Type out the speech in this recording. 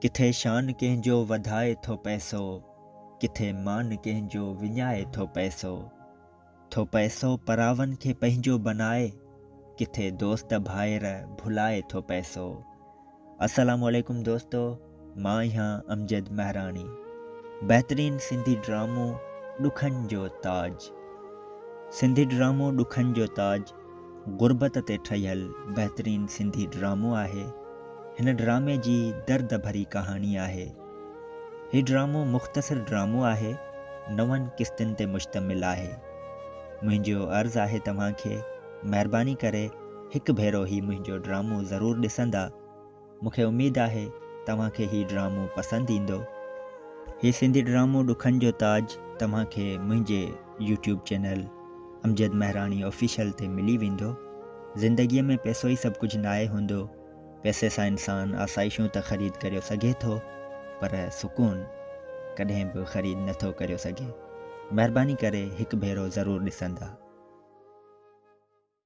ڪٿي شان ڪنهن جو وڌائي ٿو پئسو، ڪٿي مان ڪنهن جو وڃائي ٿو پئسو. ٿو پئسو پراون کي پنهنجو بنائي، ڪٿي دوست ڀائر ڀلائي ٿو پئسو. السلام عليڪم دوستو مان آهيان امجد مهراڻي. بهترين سنڌي ڊرامو ڏکن جو تاج. سنڌي ڊرامو ڏکن جو تاج غربت تي ٺهيل بهترين سنڌي ڊرامو آهي. هن ڊرامي جي درد ڀري ڪهاڻي آهي. هي ڊرامو مختصر ڊرامو آهي نون قسطن تي مشتمل آهي. منهنجو عرض آهي توهان کي مهرباني ڪري هڪ ڀيرو هي منهنجو ڊرامو ضرور ڏسندا. مون کي اميد آهي توهان کي هي ڊرامو پسند ايندو. هي سنڌي ڊرامو ڏکن جو تاج توهان کي منهنجي YouTube channel Amjad Mehrani official تي ملي ويندو. زندگيء ۾ پئسو ئي سڀ ڪجهه ناهي هوندو. پئسي سان انسان آسائشون ته خريد ڪريو سگهي ٿو پر سڪون ڪڏهن به خريد نٿو ڪريو سگهي. مهرباني ڪري هڪ ڀيرو ضرور ڏسندا.